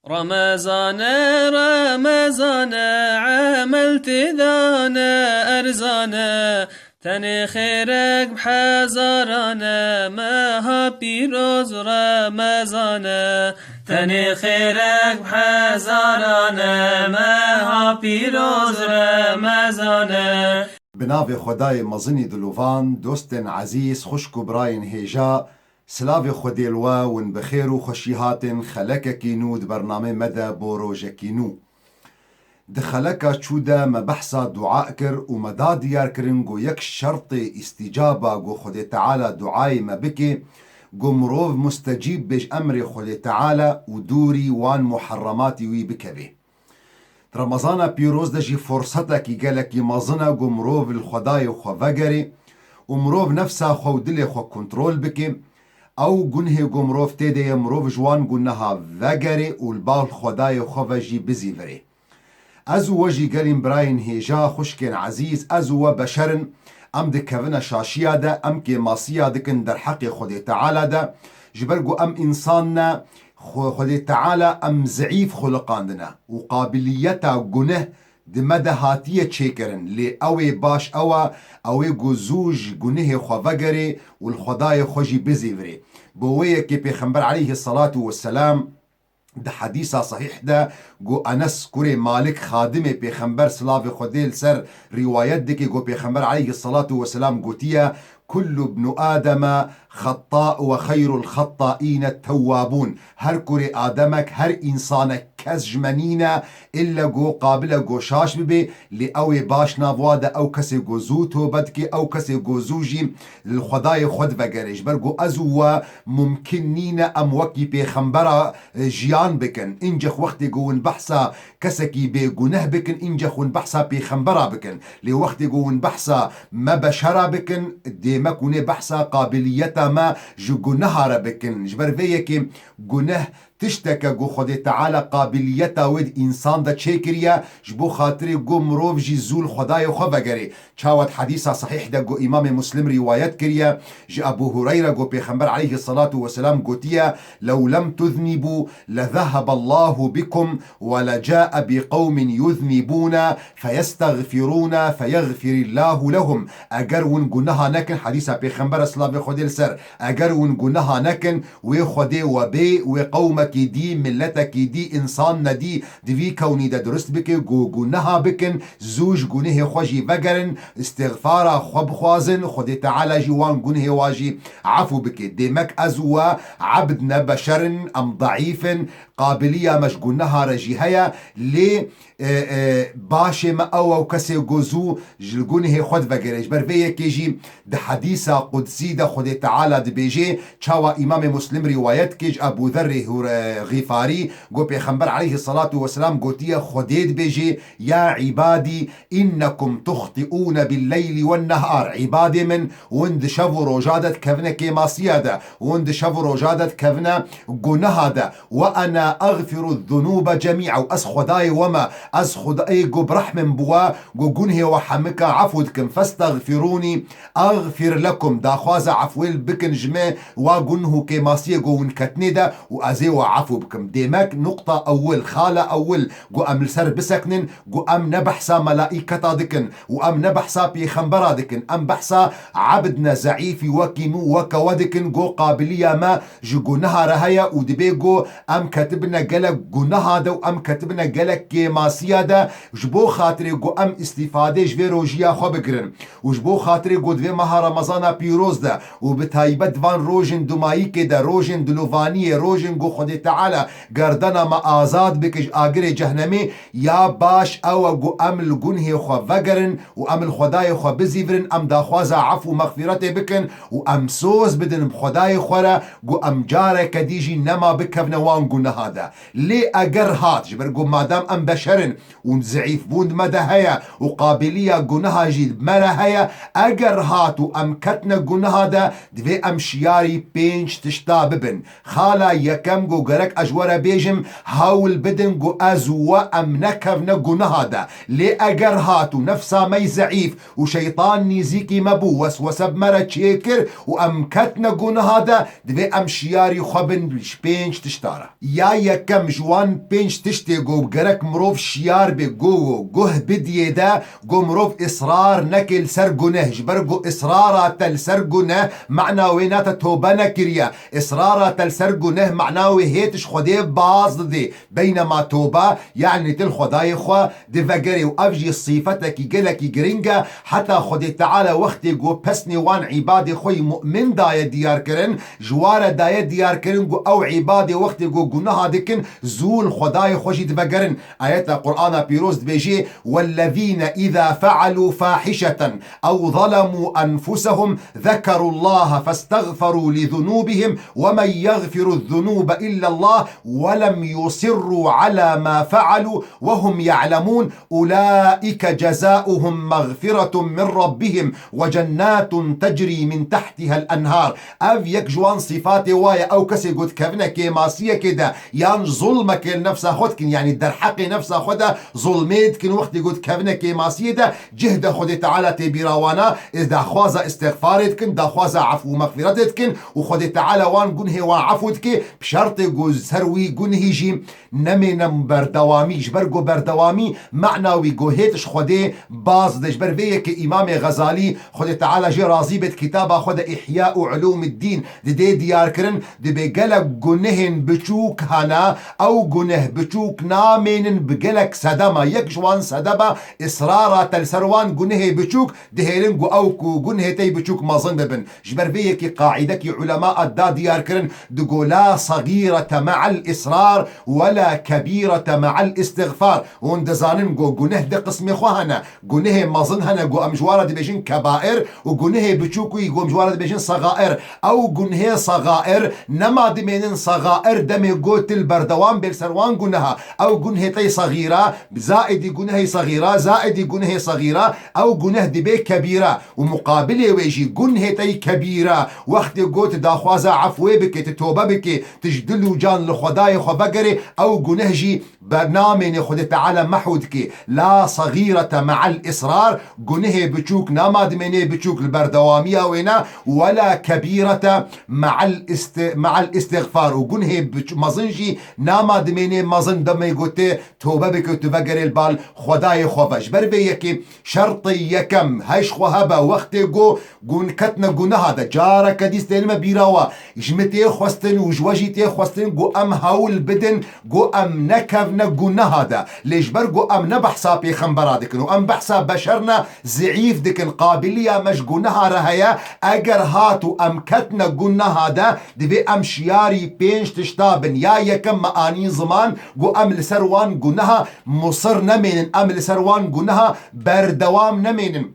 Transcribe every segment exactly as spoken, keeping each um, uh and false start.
Remezane, Remezane, emel têdane erzane, tenê xêrek bi hezarane, meha pîroz Remezane. Tenê xêrek bi hezarane, meha pîroz Remezane. Bi navê Xwedayê mezinî dilovan, dostên ezîz, xwişk û birayên hêja, silavê Xwedê li we, win bi xêr û xweşî hatin xelekekî nû di bernamê me de bo rojekî nû. Di xeleka çû de me behsa dua kir û me da diyar kirin ku yek şertê îstîcaba ku Xwedê Teala duayê me bike, ku mirov mustecîb bê ji emrê Xwedê Teala û dûrî wan muherrematî wî bikeve. Di Remezana pîroz de jî forsetekî gelekî mezin e ku mirov li Xwedayê xwe vegerê û mirov nefsa xwe û dilê xwe kontrol bike. Ew gunhê ku mirov tê de ye, mirov ji wan guneha vegerê û li bal Xwedayê xwe ve jî bizîvirê. Ez û we jî gelîn birayên hêja, xwişkên ezîz, ez û we beşer in. Em dikevine şaşiya de, em kêmasiya dikin derheqê Xwedê Teala de. Ji ber ku em însan ne, Xwe-, Xwedê Teala em zeîf xuliqandine û qabiliyeta guneh di me de hatiye çêkirin. Lê ew ê baş ew e, ew ê ku zû ji gunehê xwe vegerê û li Xwedayê xwe jî bizîvirê. Bo wê yekê Pêxember aleyhisselatu vesselam di hedîsa sahîh de ku Enes kurê Malik xadimê Pêxember, silavê Xwedê li ser, rîwayet dike ku Pêxember aleyhisselatu vesselam gotiye, "Kullu bnu Ademe xetta ve xeyrul xettaîne tewwabûn." Her kurê Ademek, her însanek, kes ji me nîne, ille ku qabil e ku şaş bibe, lê ew ê baş nav wa de ew kesê ku zû tobe dike, ew kesê ku zû jî li Xwedayê xwe divegere. Ji ber ku ez û we mumkin nîne em wekî pêxembera, e, jiyan bikin. Încex wextê ku hûn behsa kesekî bê guneh bikin, încex hûn behsa pêxembera bikin. Lê wextê ku hûn behsa me beşera bikin, dêmek hûn ê behsa qabiliyeta me ji guneha re bikin. Ji ber vê yekê guneh tişteke ku Xwedê Teala qabiliyeta wê di însan de çêkiriye, ji bo xatirê ku mirov jî zû li Xwedayê xwe vegerê. Çawa di hedîsa sahîh de ku Îmamê Muslim rîwayet kiriye, ji Ebû Hureyre ku Pêxember aleyhisselatu vesselam gotiye, "Lew lem tuznibû lezeheballahu bikum ve leca'e bi qewmin yuznibûne feyestexfirûne feyexfirillâhu lehum." Eger hûn guneha nekin, hedîsa Pêxember e, silavê Xwedê li ser, eger hûn guneha nekin, wê Xwedê we bê, wê qewmekî dî, miletekî dî, însan nedî di vî kewnî de dirust bike, ku guneha bikin, zû ji gunehê xwe jî vegerin, îstixfara xwe bixwazin, Xwedê Teala jî wan gunehê wa jî efû bike. Dêmek ez û we ebd ne, beşer in, em deîf in, qabiliya me ji guneha re jî heye, lê, e, e, başê me ew e û kesê ku zû ji gunehê xwe divegere. Ji ber vê yekê jî di hedîsa qudsî de Xwedê Teala dibêje, çawa Îmamê Muslim rîwayet dike ji Ebû Zerrê Hûre-, Xîfarî, ku Pêxember aleyhisselatu vesselam gotiye, Xwedê dibêje, "Ya îbadî, innekum tuxtiûne billeyli wennehar." Îbadê min, hûn di şev û roja de dikevine kêmasiya de, hûn di şev û roja de dikevine guneha de. "Ve ena exfiru zunûbe cemî'a." Û ez Xwedayê we me, ez Xwedayê ku bi rehm im bi we, ku gunhê we hemika efû dikim. "Festexfirûnî exfir lekum." Daxwaza efwê bikin ji me, wa gunh û kêmasiyê ku hûn ketnê de û ez ê we efû bikim. Dêmek nuqta ewil, xala ewil ku em li ser biseknin, ku em ne behsa melaîketa dikin û em ne behsa pêxembera dikin. Em behsa ebd ne zeîfî wekî min û weke we dikin, ku qabiliya me ji guneha re heye û dibê ku em ketibine gelek guneha de û em ketibine gelek kêmasiya de, ji bo xatirê ku em îstîfadê ji vê rojiya xwe bigirin û ji bo xatirê ku di vê meha Remezana pîroz de û bi taybet di van rojên dumayîkê de, rojên dilovaniyê, rojên ku Xwedê Teala gerdena me azad bike ji agirê cehnemê, ya baş ew e ku em li gunhê xwe vegerin û em li Xwedayê xwe bizîvirin, em daxwaza efû û mexfîretê bikin û em soz bidin bi Xwedayê xwe re ku em careke dî jî nema bikevne wan guneha de. Lê eger hat, ji ber ku madem em beşer in û zeîfbûn di me de heye û qabiliya guneha jî di me re heye, eger hat û em ketine guneha de, divê em şiyarî pênc tişta bibin. Xala yekem ku Û gerek ez ji we re bêjim, hewl bidin ku ez û we em nekevne guneha de. Lê eger hat û nefsa me yî zeîf û şeytan nîzîkî me bû, weswese bi me re çêkir û em ketine guneha de, divê em şiyarî xwe bin ji pênc tişta re. Ya yekem ji wan pênc tiştê ku gerek mirov şiyar bê, ku guh bidiyê de, ku mirov israr neke li ser guneh, ji ber ku israra te li ser guneh, mana wê na te tobe nekiriye. Israra te li ser guneh, mana wê hê tu ji Xwedê baz didê. Beynema tobe, yani tu li Xwedayê xwe divegerê û ev jî sîfetekî gelekî giring e. Heta Xwedê Teala wextê ku pesnê wan îbadê xwe yî mu'min daye diyar kirin, ji wa re daye diyar kirin ku ew îbadê wextê ku guneha dikin, zû li Xwedayê xwe jî divegerin. Ayeta Qur'ana Pîroz dibêje, "والذين إذا فعلوا فاحشة أو ظلموا أنفسهم ذكروا الله فاستغفروا لذنوبهم ومن يغفر الذنوب إلا الله ولم يصروا على ما فعلوا وهم يعلمون أولئك جزاؤهم مغفرة من ربهم وجنات تجري من تحتها الأنهار." Ev yek ji wan sîfatê wa ye, ew kesê ku dikevine kêmasiyekê de, yan zulmekê li nefsa xwe dikin, yanî derheqê nefsa xwe de zulmê dikin, wextê ku dikevine kêmasiyê de, cih de Xwedê Teala tê bîra wana, daxwaza îstixfarê dikin, daxwaza efû û mexfîretê dikin û Xwedê Teala wan gunhê wan efû dike, bi şertê ku ser wî gunhî jî nemêne berdewamî, ji ber ku berdewamî mana wî ku hêt ji Xwedê baz de. Ji ber vê yekê Îmamê Xezalî, Xwedê Teala jê razî bêt, kitaba xwe de Îhya û Ulûmiddîn didê diyar kirin, dibê gelek gunehên biçûk hene, ew guneh biçûk namênin bi gelek sedema. Yek ji wan sedema israra te li ser wan gunehê biçûk dihêlin ku ew ku gunhê te yî biçûk mezin bibin. Ji ber vê yekê qaîdekî ulema da diyar kirin, digo, "La sagîrete me'el israr we la kebîrete me'el îstixfar." Hûn dizanin ku guneh di qismê xwe hene. Gunehê mezin hene ku em ji wan re dibêjin kebair û gunehê biçûk wî ku em ji wan re dibêjin sexair. Ew gunhê sexair nema dimênin sexair demê ku tu li berdewam bê li ser wan guneha. Ew gunhê te yî sexîra, zaîdî gunehê sexîra, zaîdî gunehê sexîra, ew guneh dibe kebîra. Û muqabilê wê jî gunhê te yî kebîra, wextê ku tu daxwaza efwê bike, tu tobe bike, tu ji dil û can li Xwedayê xwe vegerê, ew guneh jî be namênê Xwedê Teala mehû dike. La sagîrete me'el israr, gunehê biçûk nama dimênê biçûk li berdewamiya wê ne, wela kebîrete me'el isti-, me'el îstixfar, û gunhê biç-, mezin jî nama dimênê mezin demê ku tê tobe bike û tu vegerê li bal Xwedayê xwe ve. Ji ber vê yekê şertê yekem, heş xwe hebe, wextê ku gun-, ketine guneha de, careke dî stênime bîra we, ji min tê xwestin û ji we jî tê xwestin ku em hewl bidin ku em nekevne guneha de. Lê ji ber ku em ne behsa pêxembera dikin û em behsa beşer ne, zeîf dikin, qabiliya me ji guneha re heye. Eger hat û em ketine guneha de, divê em şiyarî pênc tişta bin. Ya yekem me anî ziman ku em li ser wan guneha musir nemênin, em li ser wan guneha berdewam nemênin.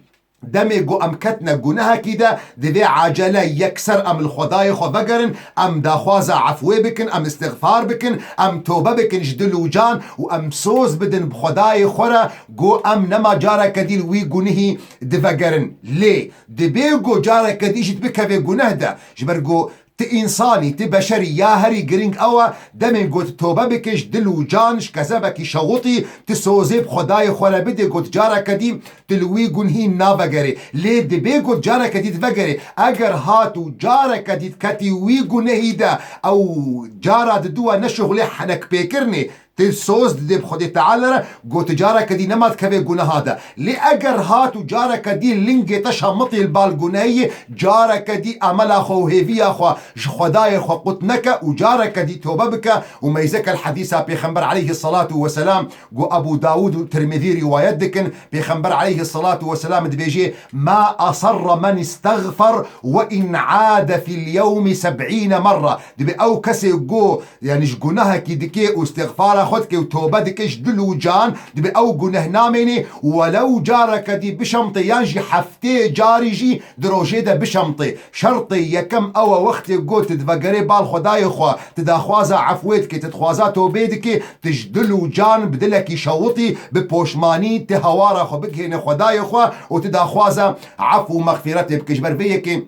Demê ku em ketine gunehekî de, divê acele yekser em li Xwedayê xwe vegerin, em daxwaza efwê bikin, em îstixfar bikin, em tobe bikin ji dil û can û em soz bidin bi Xwedayê xwe re ku em nema careke dî li wî gunehî divegerin. Lê dibê ku careke dî jî tu bikevê guneh de, ji ber ku tu însanî, tu beşerî, ya herî giring ew e, demê ku tu tobe bike ji dil û can, ji kezebekî şewitî, tu sozê bi Xwedayê xwe re bidê ku tu careke dî tu li wî gunhî navegerê. Lê dibê ku tu careke dî divegerê. Eger hat û careke dî tu ketî wî gunehî de, ew cara didu we neşixulê henekpêkirinê, tu soz didê bi Xwedê Teala re, ku tu careke dî nema dikevê guneha de. Lê eger hat û careke dî lingê te şemitî li bal gunehiyê, careke dî emela xwe û hêviya xwe ji Xwedayê xwe qut neke û careke dî tobe bike û meyzeke li hedîsa Pêxember aleyhisselatu vesselam ku Ebû Dawûd û Tirmizî rîwayet dikin, Pêxember aleyhisselatu vesselam dibêje, "Ma asarra men istexfer ve in ade fil yewmi seb'îne merra." Dibê ew kesê ku yanî ji gunehekî dike û îstixfara xwe dike û tobe dike ji dil û can, dibê ew guneh namênê, welew careke dî bişemtê yan jî heftê carî jî di rojê de bişemtê. Şertê yekem ew e, wextê ku tu divegerê bal Xwedayê xwe, tu daxwaza efwê dike, tu dixwaza tobê dike, tu ji dil û can bi dilekî şewitî, bi poşmanî, tu hewara xwe bigihêne Xwedayê xwe û tu daxwaza ef û mexfîretê bike. Ji ber vê yekê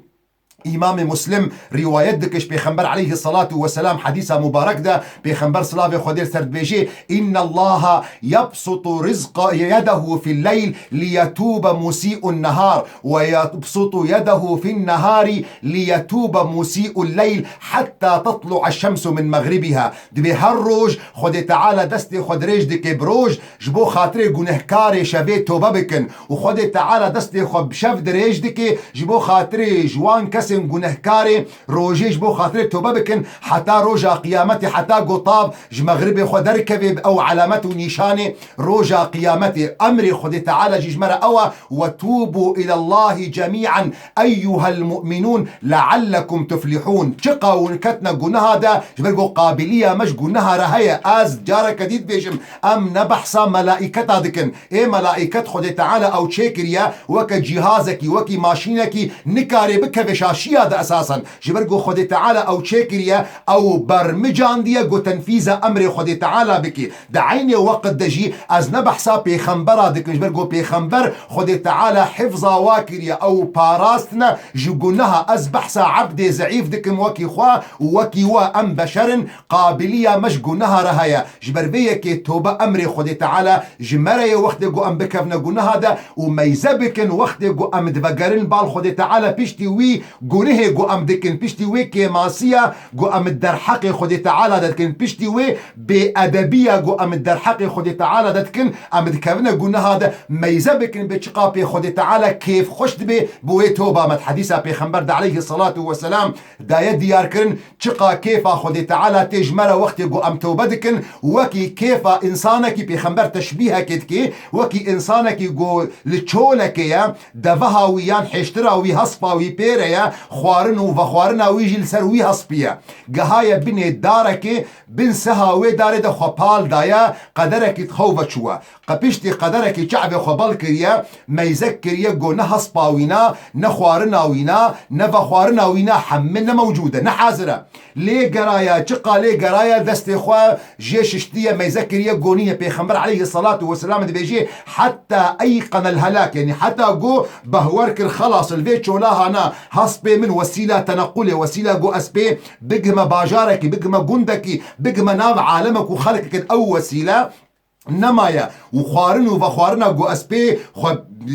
Îmamê Muslim rîwayet dike ji Pêxember aleyhisselatu vesselam, hedîsa mubarek de Pêxember silavê Xwedê li ser dibêjê, "Innallaha yabsutu rizqa yedehu fil leyl liyetûbe musî'un nehar ve yabsutu yedehu fin nehari liyetûbe musî'ul leyl hatta tatlu'a şemsu min mexribiha." Dibê her roj Xwedê Teala destê xwe dirêj dike bi roj, ji bo xatirê gunehkarê şevê tobe bikin û Xwedê Teala destê xwe bi şev dirêj dike ji bo xatirê ji wan kesên gunehkarê rojê ji bo xatirê tobe bikin heta roja qiyametê, heta ku tav ji mexribê xwe derkeve, bi ew alamet û nîşanê roja qiyametê. Emrê Xwedê Teala jî ji me re ew e, "Ve tûbû îlallahî cemî'en eyyuhel mu'minûn leallekum tuflihûn." Çiqa hûn ketine guneha de, ji ber ku qabiliya me ji guneha re heye. Ez careke dî dibêjim, em ne behsa melaîketa dikin. Ê melaîket Xwedê Teala ew çêkiriye, weke cîhazekî, wekî maşînekî nikare bikeve şaşiya de esasen. Ji ber ku Xwedê Teala ew çêkiriye, ew bermicandiye ku tenfîza emrê Xwedê Teala bike. Di eynê weqt de jî ez ne behsa pêxembera dikim, ji ber ku pêxember Xwedê Teala hifza wa kiriye, ew parastine ji guneha. Ez behsa ebdê zeîf dikim wekî xwe û wekî we, em beşer in, qabiliya me ji guneha re heye. Ji ber vê yekê tobe emrê Xwedê Teala ji me re ye wextê ku em bikevine guneha de û meyze bikin wextê ku em divegerin bal Xwedê Teala piştî wî gunehê ku em dikin, piştî wê kêmasiya ku em derheqê Xwedê Teala de dikin, piştî wê bêedebiya ku em derheqê Xwedê Teala de dikin, em dikevine guneha de, meyze bikin bê çiqa pê Xwedê Teala kêf xweş dibe bi wê toba me. Di hedîsa Pêxember de aleyhisselatu vesselam daye diyarkirin, çiqa kêfa Xwedê Teala tê ji me re wextê ku em tobe dikin, wekî kêfa însanekî, Pêxember teşbîhekê dike, wekî însanekî ku li çolekê ye, deveha wî yan hêştira wî, hespa wî pê re ye, xwarin û vexwarina wî jî li ser wî hespî ye. Gihaye binê darekê, bin siha wê darê de xwe pal daye, qederekî di xew ve çûye. Qe piştî qederekî çavê xwe bal kiriye, meyzek kiriye ku ne hespa wî na, ne xwarina wî na, ne vexwarina wî na, hemî ne mewcûd e, ne hazir e. Lê geraye, çiqa lê geraye destê xwe jê şiştiye, meyze kiriye, gonîne. Pêxember aleyhisselatu vesselam dibêjê, "Hetta eyqenel helak", yanî heta ku behwer kir, xelas, li vê çola hana, hespê min wesîla tenequlê, wesîla ku ez pê bigihime bajarekî, bigihime gundekî, bigihime nav alemek û xelkek in, ew wesîle nemaye û xwarin û vexwarina ku ez pê xwe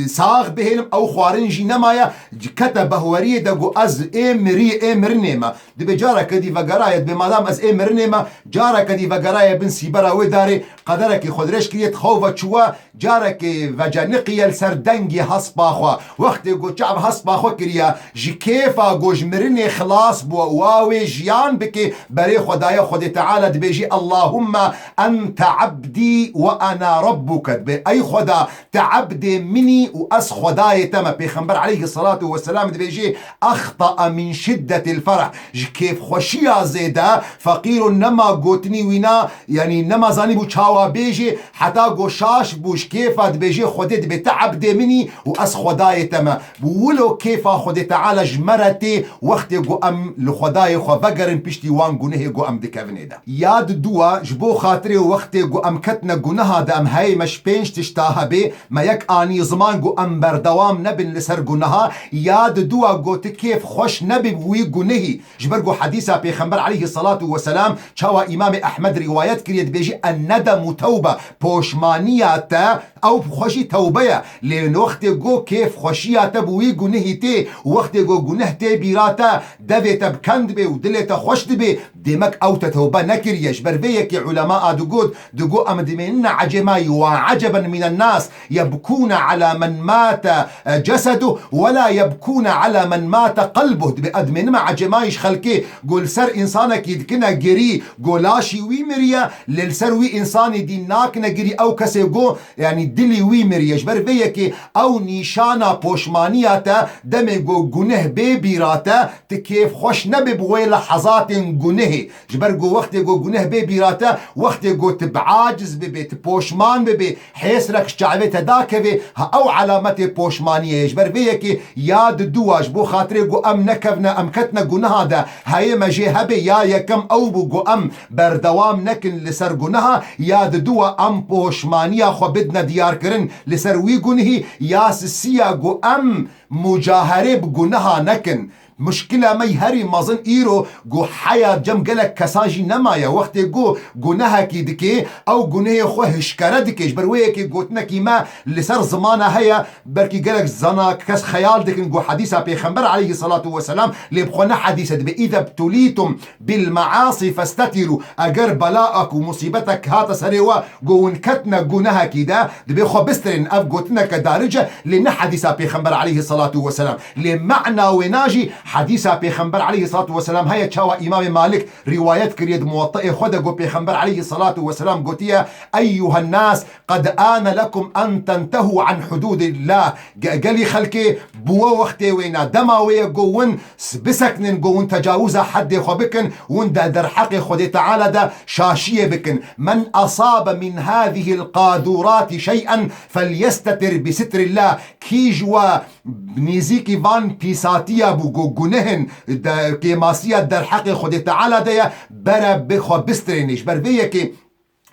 sax bihêlim, ew xwarin jî nemaye, kete behweriyê de ku ez ê mirî, ê mirinê me. Dibê careke dî vegeraye, dibê madam ez ê mirinê me, careke dî vegeraye bin sîbera wê darê, qederekî xwe dirêj kiriye, di xew ve çûye, carekê veceniqiye li ser dengê hespa xwe. Wextê ku çav hespa xwe kiriye, ji kêfa ku ji mirinê xilas bû, wa wê jiyan bike, berê xwe daye Xwedê Teala, dibêjî, "Allahumme ente abdî ve ena rabbuke." Dibê, "Ey Xweda, te ebdê min î û ez Xwedayê te me." Pêxember aleyhisselatu vesselam dibêjê, "Exta'a min şiddetil ferh." Ji kêfxweşiya zêde feqîro nema gotinî wî na, yanî nema zanîbû çawa bêjê, heta ku şaş bû ji kêfa dibêjê, "Xwedê dibê te ebdê min î û ez Xwedayê te me." Bi wilo kêfa Xwedê Teala ji me re tê, wextê ku em li Xwedayê xwe vegerin piştî wan gunehê ku em dikevin ê de. Ya diduwa, ji bo xatirê wextê ku em ketine guneha de, em heyê me ji pênc tişta hebe, me yek anî ziman ku em berdewam nebin li ser guneha, ya diduwa ku ti kêf xweş nebî bi wî gunehî. Ji ber ku hedîsa Pêxember aleyhisselatu vesselam, çawa Îmamê Ehmed rîwayet kiriye, dibêjî, "En-nedemu tewbe", poşmaniya te, ew bi xwe jî tewbe ye. Lê wextê ku kêf xweşiya te bi wî gunehî tê, wextê ku guneh tê bîra te, devê te bi ken dibê û dilê te xweş dibê, demek ew te tewbe nekiriye. Ji ber vê yekê ulema a digot, digot, "Em dimênine ecêmayî, wa eceben mînen nas, yebkûne ala men mate, e, ceseduh, we la yebkûne ala men mate qelbuh." Dibê, "Ez dimênime ecêmayî ji xelkê, ku li ser însanekî dikine girî, ku laşî wî miriye, lê li ser wî însanî dî nakine girî, ew kesê ku, yanî, dilî wî miriye." Ji ber vê yekê ew nîşana poşmaniya te, demê ku guneh bê bîra te, ti kêf xweş nebê bi wê lehezatên gunehê. Ji ber ku wextê ku guneh bê bîra te, wextê ku ti bi aciz bibê, ti poşman bibê, hêsrek ji çavê te dakeve, ha ew alametê poşmaniyê ye. Ji ber vê yekê ya diduwa, ji bo xatirê ku em nekevne, em ketine guneha de, heyê me jê hebe, ya yekem ew bû ku em berdewam nekin li ser guneha, ya diduwa em poşmaniya xwe bidine diyarkirin li ser wî gunehî, ya sisiya ku em mucaherê bi guneha nekin. Muşkila me herî mezin îro ku heya cem gelek kesan jî nemaye. Wextê ku gunehekî dike, ew gunehê xwe hişkere dike. Ji ber wê yekê gotinekî me li ser zimana heye, belkî gelek zana kes xeyal dikin ku hedîsa Pêxember aleyhissalatu vesselam, lê bi xwe ne hedîs e, dibe: "Îze btulîtum bil measî festetiru." Eger bela ku musîbetek hate serê we, ku hûn ketine gunehekî de, dibê xwe bistirên. Ev gotineke darîc e, lê ne hedîsa Pêxember aleyhissalatu vesselam. Lê mana wêna jî hedîsa Pêxember aleyhissalatu vesselam heye, çawa Îmamê Malik rîwayet kiriye di Muwettayê xwe de, ku Pêxember aleyhissalatu vesselam gotiye: "Eyyuhen nas, qed ane lekum en tentehu an hududillah." Ge-, gelî xelkê, bûwe wextê wêna, dema wê ye ku win s-, biseknin, ku win tecawiza heddê xwe bikin, win de derheqê Xwedê Teala de şaşiyê bikin. "Men asabe min hazihil qadurati şey'en felyestetir bi sitrillah." Kî ji we nêzîkî van pîsatiya bû, ku gunehin de, kêmasiya derheqê Xwedê Teala de ye, bere bi xwe bistirênê. Ji ber vê yekê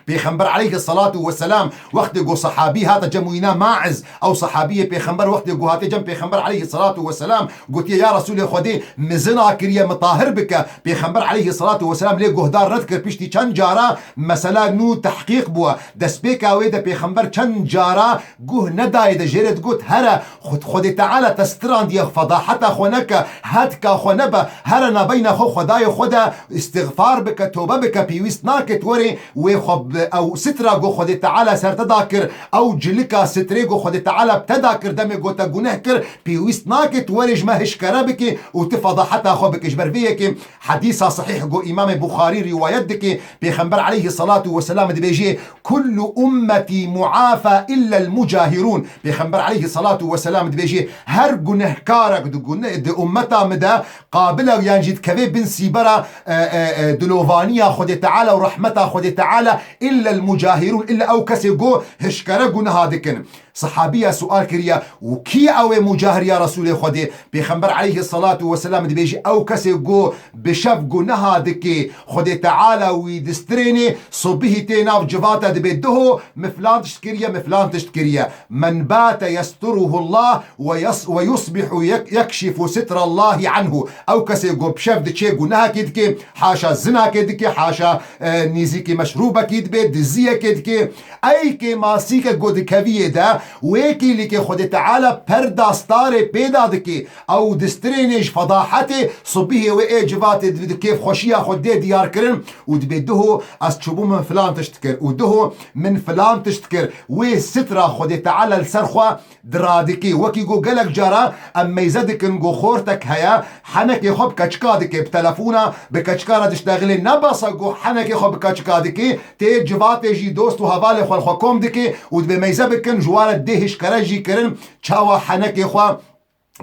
Pêxember aleyhissalatu vesselam wextê ku sehabî hate cem wîna Maiz, ew sehabiyê Pêxember wextê ku hate cem Pêxember aleyhissalatu vesselam gotiye: "Ya Resûlê Xwedê, min zina kiriye, min tahir bike." Pêxember aleyhissalatu vesselam lê guhdar nedikir. Piştî çend cara mesela nû tehqîq bûye. Destpêka wê de Pêxember çend cara guh nedayê de jê re digot: "Here, Xwed-, Xwedê Teala te stirandiye, fedaheta xwe neke, hetka xwe nebe, here nabeyna xwe Xwedayê xwe de îstixfar bike, tobe bike, pêwîst nake tu werê wê xwe bi-, ew sitra ku Xwedê Teala ser te da kir, ew cilika sitrê ku Xwedê Teala bi te da kir, demê ku te guneh kir, pêwîst nake tu werê ji me hişkere bike û tu fedaheta xwe bike." Ji ber vê yekê hedîsa sehîh ku Îmamê Buxarî rîwayet dike, Pêxember aleyhissalatu vesselam dibêje: "Kullu ummetî muafa illel mucahirûn." Pêxember aleyhissalatu vesselam dibêje: "Her gunehkarek di gune-, di ummeta min de qabil e, yan jî dikeve bin sîbera, e, e, e, dilovaniya Xwedê Teala û rehmeta Xwedê Teala, illel mucahirûn, illa ew kesê ku hişkere guneha dikin." Sehabiya sual kiriye: "Û kî ye ew ê mucahir ya Resûlê Xwedê?" Pêxember aleyhissalatu vesselam dibêje: "Ew kesê ku bi şev guneha dike, Xwedê Teala wî distrênê, subihî tê nav civata dibê: 'Diho, min filan tişt kiriye, min filan tişt kiriye.'" "Men bate yesturuhullah ve yas-, ve yusbihu yek-, yekşifu sitrallahi anhu." Ew kesê ku bi şev diçê gunehekê dike, haşa zinakê dike, haşa, e, nêzîkî meşrûbekî dibe, diziyekê dike, ey kêmasîke ku dikeviyê de, wê kîlîkê Xwedê Teala perda starê pêda dike, ew distrênê ji fedahetê, subihê wê ê civatê di, di kêfxweşiya xwe dê diyar kirin û dibê: "Diho, ez çûbûm, min filan tişt kir û diho min filan tişt kir." Wê sitra Xwedê Teala li ser xwe diradikî. Wekî ku gelek cara em meyze dikin ku xortek heye, henekê xwe bi keçika dike, bi telefona bi keçika re diştexilê. Ne bes e ku henekê xwe bi keçika dike, tê civatê jî, dost û hevalê xwe li xwe kom dike û dibê meyze bikin, ji wan re dê hişkere jî kirin, çawa henekê xwe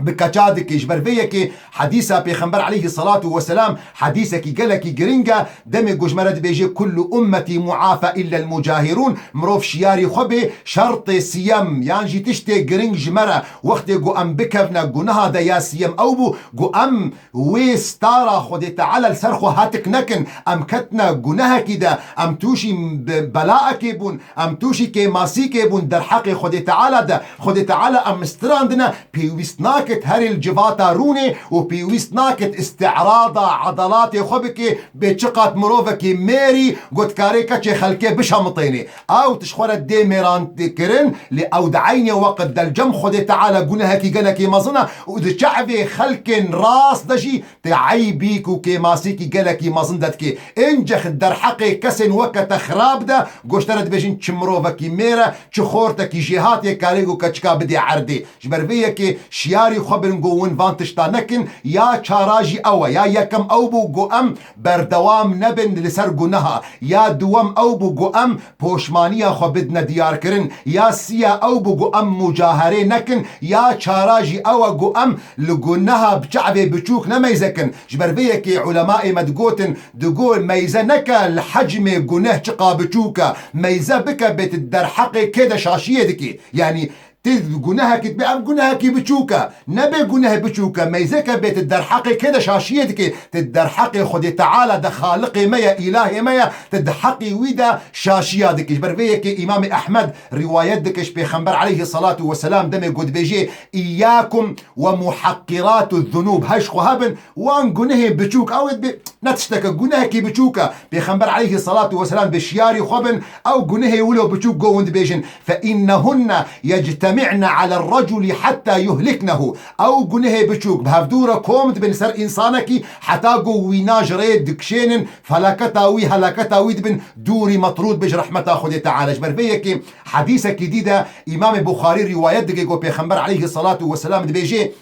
bi keça dike. Ji ber vê yekê hedîsa Pêxember aleyhissalatu vesselam hedîsekî gelekî giring e. Demê ku ji me re dibêje: "Kullu ummetî muafa illel mucahirûn", mirov şiyarî xwe bê. Şertê siyem yan jî tiştê giring ji me re wextê ku em bikevne guneha de ya siyem ew bû ku em wê stara Xwedê Teala li ser xwe hetik nekin. Em ketine gunehekî de, em tûşî be-, belaekê bûn, em tûşî kêmasîkê bûn derheqê Xwedê Teala de. Xwedê Teala em istirandine, pêwîst nakit herê li civata rûnê û pêwîst nakit îstîrada edelatê xwe bike, bê çiqat mirovekî mêrî ku dikarê keçê xelkê bişemitênê. Ew tişt xwe re dê mêran kirin, lê ew di eynê weqt de li cem Xwedê Teala gunehekî gelekî mezin e û di çavê xelkên rast de jî tê eybîk û kêmasîkî gelekî mezin de dike. Încex derheqê kesên weke te xirab de, goşte re dibêjin çi mirovekî mêr e, çi xortekî jêhatê karê ku keçika bidê erdê. Ji ber vê yekê şiyarî xwe bin ku win van tişta nekin, ya çara jî ew e. Ya yekem ew bû ku em berdewam nebin li ser guneha. Ya duwem ew bû ku em poşmaniya xwe bidine diyarkirin. Ya siya ew bû ku em mucaherê nekin. Ya çara jî ew e ku em li guneha bi çavê biçûk nemeyzekin. Ji ber vê yekê ulemaê me digotin, digo meyze neke li hecmê guneh çiqa biçûk e. Meyze bike bê tu derheqê kê de şaşiyê dikî. Yanî Tê gunehekî dibe, ev gunehekî biçûk e. Nebe guneh biçûk e. Meyzeke bê, ti derheqê kê de şaşiyê dikê? Ti derheqê Xwedê Teala de, Xaliqê me ye, Îlahê me ye. Ti di heqê wî de şaşiya dikî. Ji ber vê yekê Îmamê Ehmed rîwayet dike ji Pêxember aleyhisselatu vesselam demê ku dibêjê, "Îyyakum ve muhaqqiratu zunûb." Heş xwe hebin, wan gunehê biçûk, ew ê dibê ne tişteke, gunehekî biçûk e. Pêxember aleyhisselatu vesselam dibê şiyarî xwe bin, ew gunehê wilo biçûk go hûn dibêjin. "Fe innehunne yectemi'ne alel reculi hatta yuhliknehu." Ew gunehê biçûk bi hevdû re kom dibin ser însanekî, heta ku wîna ji rê dikişênin, felaketa wî, helaketa wî dibin dûrî, metrûd bin ji rehmeta Xwedê Teala. Ji ber vê yekê hedîsekî dî de Îmamê Buxarî rîwayet dike ku Pêxember aleyhisselatu vesselam dibêjê,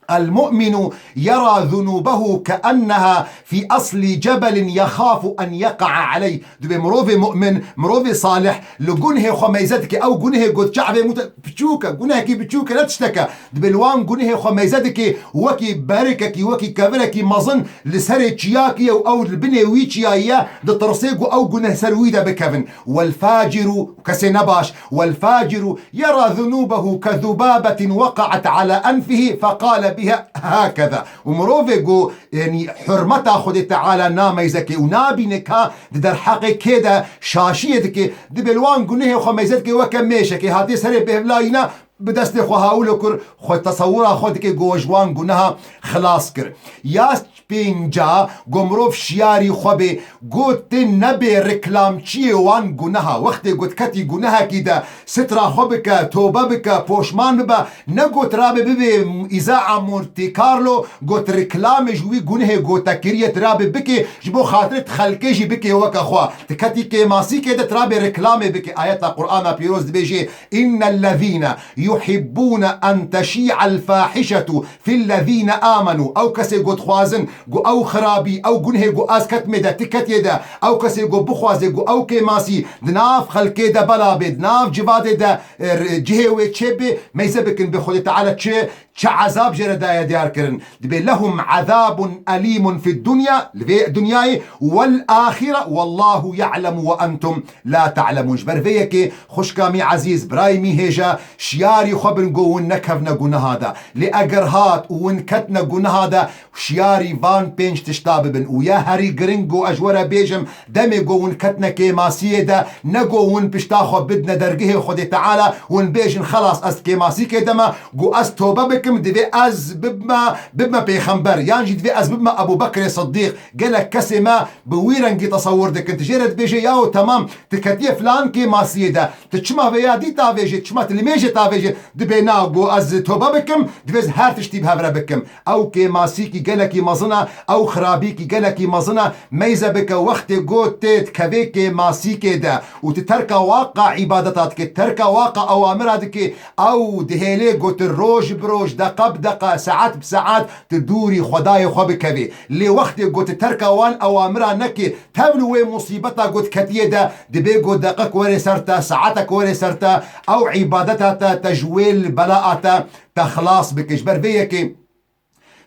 "El mu'minu yera zunûbehu keenneha fî asli cebelin yexafu en yeqa'a aleyh." Dibê mirovê mu'min, mirovê salih li gunhê xwe meyze dike. Ew gunhê got çavê mû te biçûk e, gunehekî biçûk e, ne tiştek e. Dibê li wan gunhê xwe meyze dike, wekî berikekî, wekî kevirekî mezin li serê çiyakî ye û ew li binê wî çiyayî ye, ditirsê ku ew guneh ser wî de bikevin. "Wel faciru", kesê nebaş, "Wel faciru yera zunûbehu ke zubâbetin weqa'et ala enfihî feqale biha hakeza." Û mirovê ku, yanî, hurmeta Xwedê Teala nameyzekê û nabîne ka di derheqê kê de şaşiyê dike, dibê li wan gunehê xwe meyze dike weke mêşekê hatê serê bêhvlayîna, bi destê xwe hawilo kir, xwe tesewira xwe dike ku ji wan guneha xilas kir. Ya pênca, ku mirov şiyarî xwe bê, ku tê nebê reklamçiyê wan guneha. Wextê ku ti ketî gunehekî de, sitra xwe bike, tobe bike, poşman bibe, ne ku ti rabe bibê îzaa Monte Carlo, ku ti reklamê ji wî gunehê ku te kiriye ti rabe bike, ji bo xatirê ti xelkê jî bike weke xwe. Ti ketî kêmasîkê de ti rabe reklamê bike. Ayeta Qur'ana pîroz dibêje, "Innellezîne yuhibbûne en teşî'el fâhişetu fillezîne âmenû." Ew kesê ku dixwazin ku ew xirabî, ew gunhê ku ez ketmê de, ti ketiye de, ew kesê ku bixwaze ku ew kêmasî di nav xelkê de bela bê, di nav civadê de, e, cihê wê çêbê, meyze bikin bê Xwedê Teala çi, çi ezab jê re daye diyar kirin. Dibê, "Lehum azabun elîmun fid dunya", li vê dinyayê, "wel ahire, wallahu ya'lemu ve entum la ta'lemun." Ji ber vê yekê, xwişka mî ezîz, birayê mî hêja, şiyarî xwe bin ku hûn nekevne guneha de. Lê eger hat û hûn ketne guneha de, şiyarî van pênc tişta bibin. Û ya herî giring ku ez ji we re bêjim, demê ku hûn ketne kêmasiyê de, ne ku hûn pişta xwe bidne dergehê Xwedê Teala, hûn bêjin, "Xelas, ez kêmasîkê de me, ku ez tobe bikim, divê ez bibme, bibme pêxember, yan jî divê ez bibme Ebû Bekrê Siddîq." Gelek kesê me bi wî rengî tesewir dikin. Tu jê re dibêje, "Yaw, temam, tu ketiye filan kêmasiyê de. Tu çima vêya dî tavêjê, çima tu limêjê tavêjê?" Dibê, "Na, ku ez tobe bikim, divê ez her tiştî bi hev re bikim." Ew kêmasîkî gelekî mezin e, ew xirabîkî gelekî mezin e. Meyze bike wextê ku tê dikevê kêmasîkê de û tu terka waqa îbadeta dikê, terka waqa ewamira dikê, ew dihêlê ku tu roj bi roj, deqe bi deqe, saet bi saet tu dûrî Xwedayê xwe bikevî. Lê wextê ku tu terka wan ewamira nekî, tev li wê musîbeta ku tu ketiye de, dibê ku deqek were ser te, saetek were ser te, ew îbadeta te, te ji wê li bela te, te xilas bike. Ji ber vê yekê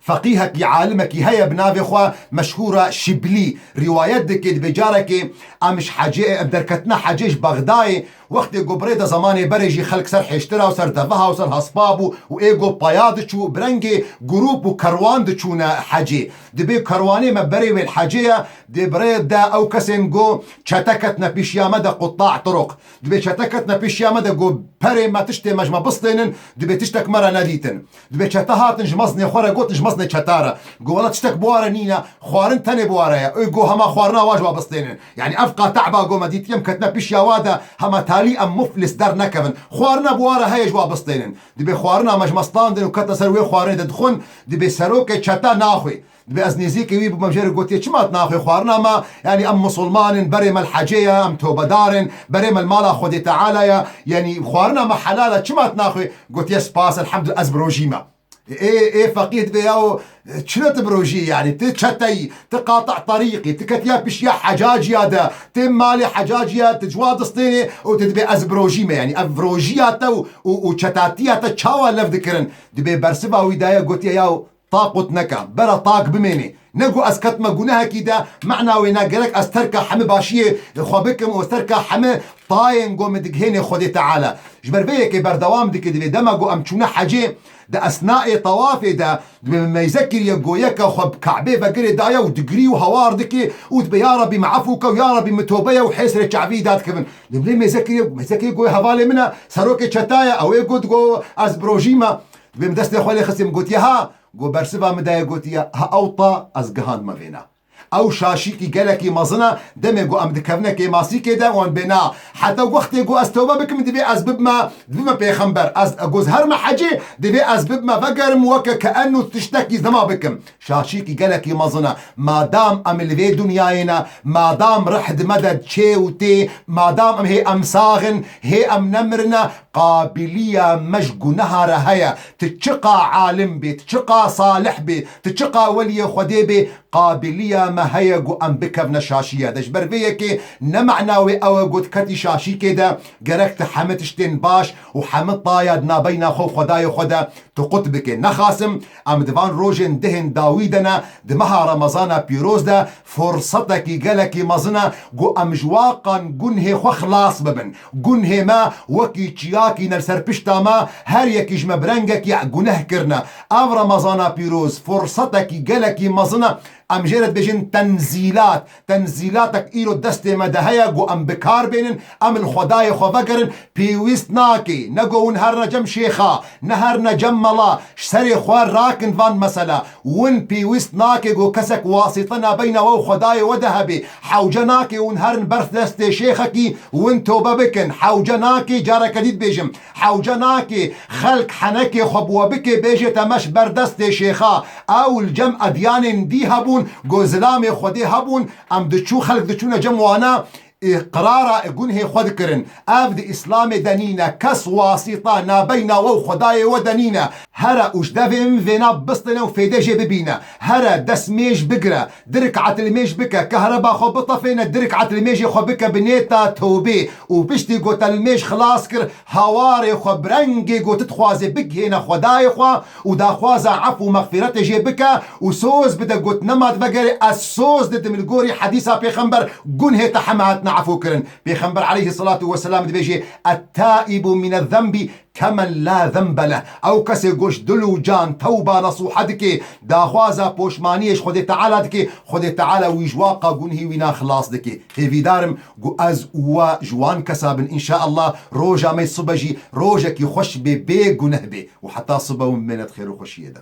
feqîhekî, alimekî heye bi navê xwe meşhûra Şiblî. Rîwayet dike, dibê carekê em ji hecê, em derketine hecê ji Bexdayê, wextê ku bi rê de zemanê berê jî xelk ser hêştira û ser deveha û ser hespa bû û ê ku paya diçû, bi rengê grûp û kerwan diçûne hecê. Dibê kerwanê me berê wê li hecê ye, dê bi rê de ew kesên ku çete ketine pêşiya me de, qutta turuq. Dibê çete ketine pêşiya me de, ku perê me, tiştê me ji me bistênin, dibê tiştek me re nedîtin. Dibê çete hatin ji mezinê xwe re gotin, ji mezinê çeta re. Go, "Wela tiştek bi wa re nîne, xwarin tenê bi wa re ye." Ê go, "Hema xwarina wa ji wa bistênin." Yanî ev qat te'ba go me dîtiye, em ketine pişiya wa de, hema talî em muflis dernekevin. Xwarina bi wa re heye, ji wa bistênin. Dibê xwarina me ji me standin û ketine ser wê xwarinê de dixwin, dibê serokê çeta naxwê. Dibê ez nêzîkê wî bûme, jê re gotiye, "Çima tu naxwê xwarina me? Yanî em misilman in, berê me li hecê ye, em tobedar in, berê me li mala Xwedê Teala ye. Yanî xwarina me helal e, çima tu naxwê?" Gotiye, "Spas, elhamdulillah, ez bi rojî me." Ê, ê feqîh dibê, "Yaw, çilo tu bi rojî, yanî tu çeteyî, tu qata terîqî, tu ketiya pişiya hecaciya de, tu malê hecaciya, tu ciwa distênê û tu dibê ez bi rojî me." Yanî ev rojiya te û, û, û çetatiya te çawa lev dikirin? Dibê bersiva wî daye, gotiye, "Yaw, taqût neke, bera tak bimênê." Ne ku ez ketime gunehekî de, mena wê ne gerek ez terka heme başiyê xwe bikim û ez terka heme tayên ku min digihênê Xwedê Teala. Ji ber vê yekê berdewam dike, divê dema ku em çûne hecê, di esnayê tewafê de, divê min meyze kiriye, goyeke xwe bi Kabê vegirê daye û digirî û hawar dike û dibe, "Ya Rebî, min efû ke û ya Rebî, min tobe ye" û hêsrê çavî dadikevin. Divê meyze kiriye, meyze kiriye goyê hevalê min e, serokê çeta ye, ew ê got, go, "Ez birojî me." Divê min destê xwe lê xistê min gotiye, "Ha." Go bersiva min daye, gotiye, "Ha ew ta ez gihandime vêna." Ew şaşîkî gelekî mezin e, demê ku em dikevine kêmasîkê de wan bêna. Heta wextê ku ez tewbe bikim, divê ez bibime, bibime pêxember. Ez, ez goz herime hecê, divê ez bibime vegerim weke ke eno tiştekî dema bikim. Şaşîkî gelekî mezin e. Madam em li vê dinyayê ne, madam rih di me de çê û tê, madam em hê em sax in, hê em nemirine, qabiliya me ji guneha re heye. Tu çiqa alim bê, tu çiqa salih bê, tu çiqa weliyê Xwedê bê, qabiliya me heye ku em bikevne şaşiye de. Ji ber vê yekê ne mena wê ew e ku tu ketî şaşîkê de, gerek tu heme tiştên baş û heme taya di nabeyna xwe û Xwedayê xwe de tu qut bike. Nexasim, em di van rojên dihên dawî de ne, di meha Remezana pîroz de fursetekî gelekî mezin e ku em ji waqan gunhê xwe xilas bibin. Gunhê me wekî çiyakî ne li ser pişta me, her yekî ji me bi rengekî guneh kirine. Ev Remezana pîroz fursetekî gelekî mezin e. Em jê re dibêjin tenzîlat. Tenzîlatek îro destê me de heye ku em bi kar bênin, em li Xwedayê xwe vegerin. Pêwîst nake, ne ku hûn herine cem şêxa, ne herine cem mela, ji serê xwe rakin van mesela. Win pêwîst nake ku kesek wasîte nabeyna we û Xwedayê we de hebe. Hewce nake hûn herin ber destê şêxekî, win tobe bikin. Hewce nake, careke dî dibêjim. Hewce nake xelk henekê xwe bi we bike, bêje te me ji ber destê şêxa. Ew li cem edyanên dî hebûn, ku zilamê Xwedê hebûn, em diçû, xelk diçûne cem wana, ê, qirara, ê, gunhê xwe dikirin. Ev di Îslamê de nîne. Kes wasîta nabeyna we û Xwedayê we de nîne. Here û ji devê min vêna bistîne û fêde jê bibîne. Here destmêj bigire, du rik'et li mêj bike, kehreba xwe bitefêne, du rik'et li mêjê xwe bike bi nêta tewbê û piştî ku te li mêj xilas kir, hawarê xwe bi rengê ku tu dixwazê bigihêne Xwedayê xwe û daxwaza ef û mexfîretê jê bike û soz bide ku tu nema divegerê, ez soz didim li gorî hedîsa Pêxember, gunhê te heme hatine efû kirin. Pêxember aleyhisselatu vesselam dibêje, "Et-taibu mine zenbi kemen la zenbe leh." Ew kesê ku ji dil û can tewba nesûhe dike, daxwaza poşmaniyê ji Xwedê Teala dike, Xwedê Teala wî ji waqa gunhî wîna xilas dike. Hêvîdar im ku ez û we ji wan kesa bin. Înşaallah roja me sibe jî rojekî xweş bê, bê guneh bê û heta sibe win bimêne di xêr û xweşiyê de.